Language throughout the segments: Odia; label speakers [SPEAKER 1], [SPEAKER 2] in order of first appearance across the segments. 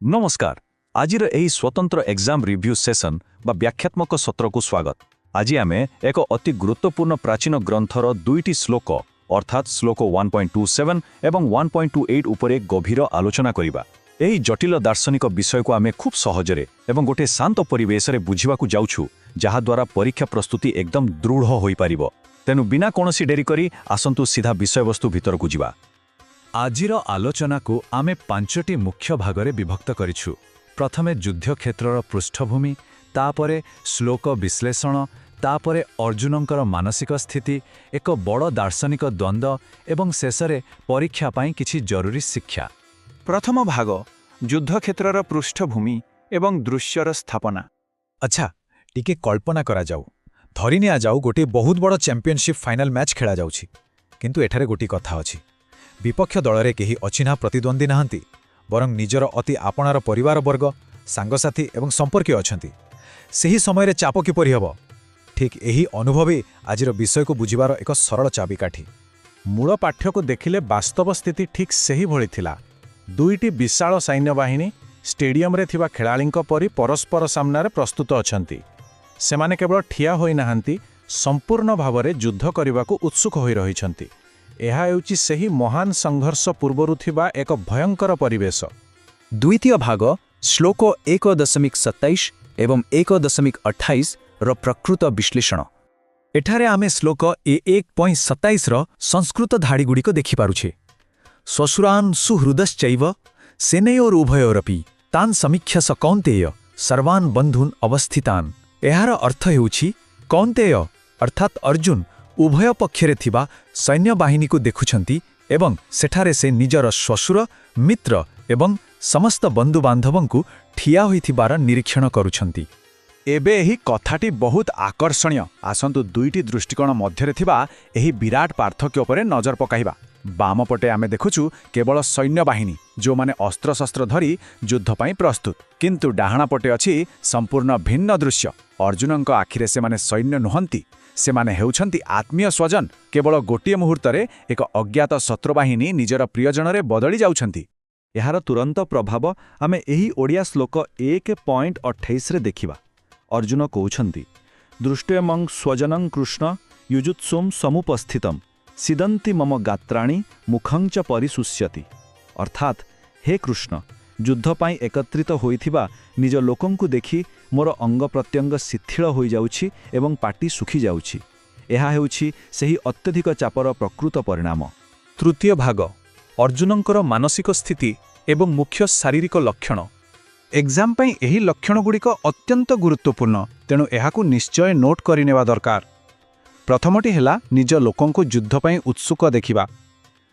[SPEAKER 1] ନମସ୍କାର। ଆଜିର ଏହି ସ୍ୱତନ୍ତ୍ର ଏକ୍ଜାମ୍ ରିଭ୍ୟୁ ସେସନ୍ ବା ବ୍ୟାଖ୍ୟାତ୍ମକ ସତ୍ରକୁ ସ୍ୱାଗତ। ଆଜି ଆମେ ଏକ ଅତି ଗୁରୁତ୍ୱପୂର୍ଣ୍ଣ ପ୍ରାଚୀନ ଗ୍ରନ୍ଥର ଦୁଇଟି ଶ୍ଲୋକ, ଅର୍ଥାତ୍ ଶ୍ଲୋକ 1.27 ଏବଂ 1.28 ଉପରେ ଗଭୀର ଆଲୋଚନା କରିବା। ଏହି ଜଟିଳ ଦାର୍ଶନିକ ବିଷୟକୁ ଆମେ ଖୁବ୍ ସହଜରେ ଏବଂ ଗୋଟିଏ ଶାନ୍ତ ପରିବେଶରେ ବୁଝିବାକୁ ଯାଉଛୁ, ଯାହାଦ୍ୱାରା ପରୀକ୍ଷା ପ୍ରସ୍ତୁତି ଏକଦମ ଦୃଢ଼ ହୋଇପାରିବ। ତେଣୁ ବିନା କୌଣସି ଡେରି କରି ଆସନ୍ତୁ, ସିଧା ବିଷୟବସ୍ତୁ ଭିତରକୁ ଯିବା।
[SPEAKER 2] ଆଜିର ଆଲୋଚନାକୁ ଆମେ ପାଞ୍ଚଟି ମୁଖ୍ୟ ଭାଗରେ ବିଭକ୍ତ କରିଛୁ। ପ୍ରଥମେ ଯୁଦ୍ଧକ୍ଷେତ୍ରର ପୃଷ୍ଠଭୂମି, ତାପରେ ଶ୍ଲୋକ ବିଶ୍ଳେଷଣ, ତାପରେ ଅର୍ଜୁନଙ୍କର ମାନସିକ ସ୍ଥିତି, ଏକ ବଡ଼ ଦାର୍ଶନିକ ଦ୍ୱନ୍ଦ୍ୱ ଏବଂ ଶେଷରେ ପରୀକ୍ଷା ପାଇଁ କିଛି ଜରୁରୀ ଶିକ୍ଷା।
[SPEAKER 3] ପ୍ରଥମ ଭାଗ, ଯୁଦ୍ଧକ୍ଷେତ୍ରର ପୃଷ୍ଠଭୂମି ଏବଂ ଦୃଶ୍ୟର ସ୍ଥାପନା।
[SPEAKER 2] ଆଚ୍ଛା, ଟିକେ କଳ୍ପନା କରାଯାଉ। ଧରି ନିଆଯାଉ ଗୋଟିଏ ବହୁତ ବଡ଼ ଚାମ୍ପିଅନସିପ୍ ଫାଇନାଲ ମ୍ୟାଚ୍ ଖେଳାଯାଉଛି। କିନ୍ତୁ ଏଠାରେ ଗୋଟିଏ କଥା ଅଛି। ବିପକ୍ଷ ଦଳରେ କେହି ଅଚିହ୍ନା ପ୍ରତିଦ୍ୱନ୍ଦ୍ୱୀ ନାହାନ୍ତି, ବରଂ ନିଜର ଅତି ଆପଣାର ପରିବାରବର୍ଗ, ସାଙ୍ଗସାଥୀ ଏବଂ ସମ୍ପର୍କୀୟ ଅଛନ୍ତି। ସେହି ସମୟରେ ଚାପ କିପରି ହେବ? ଠିକ୍ ଏହି ଅନୁଭବୀ ଆଜିର ବିଷୟକୁ ବୁଝିବାର ଏକ ସରଳ ଚାବିକାଠି।
[SPEAKER 3] ମୂଳ ପାଠ୍ୟକୁ ଦେଖିଲେ ବାସ୍ତବ ସ୍ଥିତି ଠିକ୍ ସେହିଭଳି ଥିଲା। ଦୁଇଟି ବିଶାଳ ସୈନ୍ୟବାହିନୀ ଷ୍ଟାଡିୟମରେ ଥିବା ଖେଳାଳିଙ୍କ ପରି ପରସ୍ପର ସାମ୍ନାରେ ପ୍ରସ୍ତୁତ ଅଛନ୍ତି। ସେମାନେ କେବଳ ଠିଆ ହୋଇନାହାନ୍ତି, ସମ୍ପୂର୍ଣ୍ଣ ଭାବରେ ଯୁଦ୍ଧ କରିବାକୁ ଉତ୍ସୁକ ହୋଇ ରହିଛନ୍ତି। ଏହା ହେଉଛି ସେହି ମହାନ ସଂଘର୍ଷ ପୂର୍ବରୁ ଥିବା ଏକ ଭୟଙ୍କର ପରିବେଶ।
[SPEAKER 4] ଦ୍ୱିତୀୟ ଭାଗ, ଶ୍ଲୋକ 1.27 ଏବଂ 1.28 ର ପ୍ରକୃତ ବିଶ୍ଳେଷଣ।
[SPEAKER 2] ଏଠାରେ ଆମେ ଶ୍ଲୋକ 1.27ର ସଂସ୍କୃତ ଧାଡ଼ିଗୁଡ଼ିକ ଦେଖିପାରୁଛେ। "श्वशुरान् सुहृदश्चैव सेनयोरुभयोरपि तान् समीक्ष्य स कौन्तेय सर्वान् बन्धून् अवस्थितान्।" ଏହାର ଅର୍ଥ ହେଉଛି, କୌନ୍ତେୟ ଅର୍ଥାତ୍ ଅର୍ଜୁନ ଉଭୟ ପକ୍ଷରେ ଥିବା ସୈନ୍ୟବାହିନୀକୁ ଦେଖୁଛନ୍ତି ଏବଂ ସେଠାରେ ସେ ନିଜର ଶ୍ୱଶୁର, ମିତ୍ର ଏବଂ ସମସ୍ତ ବନ୍ଧୁବାନ୍ଧବଙ୍କୁ ଠିଆ ହୋଇଥିବାର ନିରୀକ୍ଷଣ କରୁଛନ୍ତି।
[SPEAKER 3] ଏବେ ଏହି କଥାଟି ବହୁତ ଆକର୍ଷଣୀୟ। ଆସନ୍ତୁ, ଦୁଇଟି ଦୃଷ୍ଟିକୋଣ ମଧ୍ୟରେ ଥିବା ଏହି ବିରାଟ ପାର୍ଥକ୍ୟ ଉପରେ ନଜର ପକାଇବା। ବାମ ପଟେ ଆମେ ଦେଖୁଛୁ କେବଳ ସୈନ୍ୟବାହିନୀ, ଯେଉଁମାନେ ଅସ୍ତ୍ରଶସ୍ତ୍ର ଧରି ଯୁଦ୍ଧ ପାଇଁ ପ୍ରସ୍ତୁତ। କିନ୍ତୁ ଡାହାଣ ପଟେ ଅଛି ସମ୍ପୂର୍ଣ୍ଣ ଭିନ୍ନ ଦୃଶ୍ୟ। ଅର୍ଜୁନଙ୍କ ଆଖିରେ ସେମାନେ ସୈନ୍ୟ ନୁହନ୍ତି, ସେମାନେ ହେଉଛନ୍ତି ଆତ୍ମୀୟ ସ୍ୱଜନ। କେବଳ ଗୋଟିଏ ମୁହୂର୍ତ୍ତରେ ଏକ ଅଜ୍ଞାତ ଶତ୍ରୁବାହିନୀ ନିଜର ପ୍ରିୟଜନରେ ବଦଳି ଯାଉଛନ୍ତି।
[SPEAKER 1] ଏହାର ତୁରନ୍ତ ପ୍ରଭାବ ଆମେ ଏହି ଓଡ଼ିଆ ଶ୍ଲୋକ 1.28ରେ ଦେଖିବା। ଅର୍ଜୁନ କହୁଛନ୍ତି, "ଦୃଷ୍ଟ୍ୱେମଂ ସ୍ୱଜନଂ କୃଷ୍ଣ ୟୁଯୁତ୍ସୁମ୍ ସମୁପସ୍ଥିତମ୍, ସିଦନ୍ତି ମମ ଗାତ୍ରାଣି ମୁଖଂ ଚ ପରିଶୁଷ୍ୟତି।" ଅର୍ଥାତ୍, ହେ କୃଷ୍ଣ, ଯୁଦ୍ଧ ପାଇଁ ଏକତ୍ରିତ ହୋଇଥିବା ନିଜ ଲୋକଙ୍କୁ ଦେଖି ମୋର ଅଙ୍ଗ ପ୍ରତ୍ୟଙ୍ଗ ଶିଥିଳ ହୋଇଯାଉଛି ଏବଂ ପାଟି ଶୁଖିଯାଉଛି। ଏହା ହେଉଛି ସେହି ଅତ୍ୟଧିକ ଚାପର ପ୍ରକୃତ ପରିଣାମ।
[SPEAKER 3] ତୃତୀୟ ଭାଗ, ଅର୍ଜୁନଙ୍କର ମାନସିକ ସ୍ଥିତି ଏବଂ ମୁଖ୍ୟ ଶାରୀରିକ ଲକ୍ଷଣ। ଏକ୍ଜାମ୍ ପାଇଁ ଏହି ଲକ୍ଷଣଗୁଡ଼ିକ ଅତ୍ୟନ୍ତ ଗୁରୁତ୍ୱପୂର୍ଣ୍ଣ, ତେଣୁ ଏହାକୁ ନିଶ୍ଚୟ ନୋଟ୍ କରିନେବା ଦରକାର। ପ୍ରଥମଟି ହେଲା ନିଜ ଲୋକଙ୍କୁ ଯୁଦ୍ଧ ପାଇଁ ଉତ୍ସୁକ ଦେଖିବା।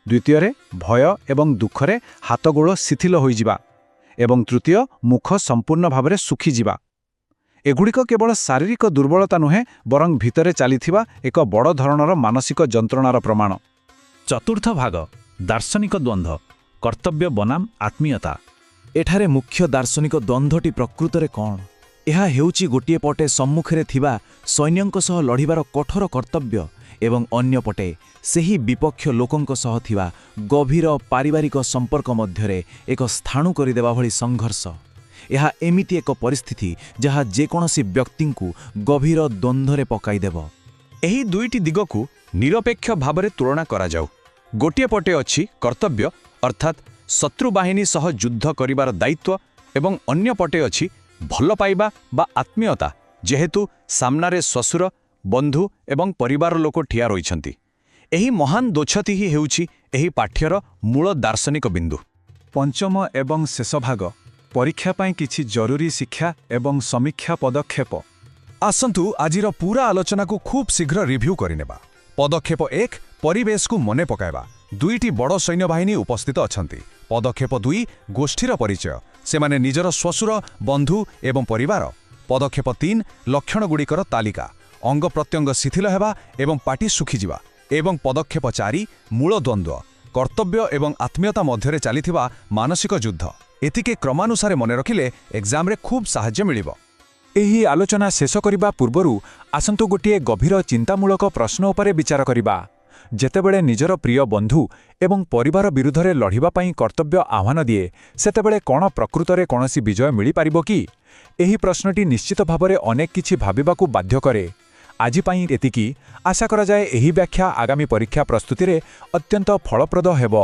[SPEAKER 3] ଦ୍ୱିତୀୟରେ ଭୟ ଏବଂ ଦୁଃଖରେ ହାତଗୋଡ଼ ଶିଥିଳ ହୋଇଯିବା ଏବଂ ତୃତୀୟ ମୁଖ ସମ୍ପୂର୍ଣ୍ଣ ଭାବରେ ଶୁଖିଯିବା। ଏଗୁଡ଼ିକ କେବଳ ଶାରୀରିକ ଦୁର୍ବଳତା ନୁହେଁ, ବରଂ ଭିତରେ ଚାଲିଥିବା ଏକ ବଡ଼ ଧରଣର ମାନସିକ ଯନ୍ତ୍ରଣାର ପ୍ରମାଣ।
[SPEAKER 1] ଚତୁର୍ଥ ଭାଗ, ଦାର୍ଶନିକ ଦ୍ୱନ୍ଦ୍ୱ, କର୍ତ୍ତବ୍ୟ ବନାମ ଆତ୍ମୀୟତା।
[SPEAKER 4] ଏଠାରେ ମୁଖ୍ୟ ଦାର୍ଶନିକ ଦ୍ୱନ୍ଦ୍ୱଟି ପ୍ରକୃତରେ କ'ଣ? ଏହା ହେଉଛି ଗୋଟିଏ ପଟେ ସମ୍ମୁଖରେ ଥିବା ସୈନ୍ୟଙ୍କ ସହ ଲଢ଼ିବାର କଠୋର କର୍ତ୍ତବ୍ୟ ଏବଂ ଅନ୍ୟପଟେ ସେହି ବିପକ୍ଷ ଲୋକଙ୍କ ସହ ଥିବା ଗଭୀର ପାରିବାରିକ ସମ୍ପର୍କ ମଧ୍ୟରେ ଏକ ସ୍ଥାଣୁ କରିଦେବା ଭଳି ସଂଘର୍ଷ। ଏହା ଏମିତି ଏକ ପରିସ୍ଥିତି ଯାହା ଯେକୌଣସି ବ୍ୟକ୍ତିଙ୍କୁ ଗଭୀର ଦ୍ୱନ୍ଦ୍ୱରେ ପକାଇଦେବ।
[SPEAKER 3] ଏହି ଦୁଇଟି ଦିଗକୁ ନିରପେକ୍ଷ ଭାବରେ ତୁଳନା କରାଯାଉ। ଗୋଟିଏ ପଟେ ଅଛି କର୍ତ୍ତବ୍ୟ, ଅର୍ଥାତ୍ ଶତ୍ରୁବାହିନୀ ସହ ଯୁଦ୍ଧ କରିବାର ଦାୟିତ୍ୱ ଏବଂ ଅନ୍ୟ ପଟେ ଅଛି ଭଲ ପାଇବା ବା ଆତ୍ମୀୟତା, ଯେହେତୁ ସାମ୍ନାରେ ଶ୍ୱଶୁର, ବନ୍ଧୁ ଏବଂ ପରିବାର ଲୋକ ଠିଆ ରହିଛନ୍ତି। ଏହି ମହାନ ଦୋଛତି ହିଁ ହେଉଛି ଏହି ପାଠ୍ୟର ମୂଳ ଦାର୍ଶନିକ ବିନ୍ଦୁ। ପଞ୍ଚମ ଏବଂ ଶେଷ ଭାଗ, ପରୀକ୍ଷା ପାଇଁ କିଛି ଜରୁରୀ ଶିକ୍ଷା ଏବଂ ସମୀକ୍ଷା ପଦକ୍ଷେପ।
[SPEAKER 2] ଆସନ୍ତୁ, ଆଜିର ପୁରା ଆଲୋଚନାକୁ ଖୁବ୍ ଶୀଘ୍ର ରିଭ୍ୟୁ କରିନେବା। ପଦକ୍ଷେପ 1, ପରିବେଶକୁ ମନେ ପକାଇବା। ଦୁଇଟି ବଡ଼ ସୈନ୍ୟବାହିନୀ ଉପସ୍ଥିତ ଅଛନ୍ତି। ପଦକ୍ଷେପ 2, ଗୋଷ୍ଠୀର ପରିଚୟ। ସେମାନେ ନିଜର ଶ୍ୱଶୁର, ବନ୍ଧୁ ଏବଂ ପରିବାର। ପଦକ୍ଷେପ 3, ଲକ୍ଷଣଗୁଡ଼ିକର ତାଲିକା, ଅଙ୍ଗ ପ୍ରତ୍ୟଙ୍ଗ ଶିଥିଳ ହେବା ଏବଂ ପାଟି ଶୁଖିଯିବା। ଏବଂ ପଦକ୍ଷେପ 4, ମୂଳ ଦ୍ୱନ୍ଦ୍ୱ, କର୍ତ୍ତବ୍ୟ ଏବଂ ଆତ୍ମୀୟତା ମଧ୍ୟରେ ଚାଲିଥିବା ମାନସିକ ଯୁଦ୍ଧ। ଏତିକି କ୍ରମାନୁସାରେ ମନେ ରଖିଲେ ଏକ୍ଜାମ୍ରେ ଖୁବ୍ ସାହାଯ୍ୟ ମିଳିବ।
[SPEAKER 3] ଏହି ଆଲୋଚନା ଶେଷ କରିବା ପୂର୍ବରୁ ଆସନ୍ତୁ, ଗୋଟିଏ ଗଭୀର ଚିନ୍ତାମୂଳକ ପ୍ରଶ୍ନ ଉପରେ ବିଚାର କରିବା।
[SPEAKER 2] ଯେତେବେଳେ ନିଜର ପ୍ରିୟ ବନ୍ଧୁ ଏବଂ ପରିବାର ବିରୁଦ୍ଧରେ ଲଢ଼ିବା ପାଇଁ କର୍ତ୍ତବ୍ୟ ଆହ୍ୱାନ ଦିଏ, ସେତେବେଳେ କ'ଣ ପ୍ରକୃତରେ କୌଣସି ବିଜୟ ମିଳିପାରିବ କି? ଏହି ପ୍ରଶ୍ନଟି ନିଶ୍ଚିତ ଭାବରେ ଅନେକ କିଛି ଭାବିବାକୁ ବାଧ୍ୟ କରେ। ଆଜି ପାଇଁ ଏତିକି। ଆଶା କରାଯାଏ ଏହି ବ୍ୟାଖ୍ୟା ଆଗାମୀ ପରୀକ୍ଷା ପ୍ରସ୍ତୁତିରେ ଅତ୍ୟନ୍ତ ଫଳପ୍ରଦ ହେବ।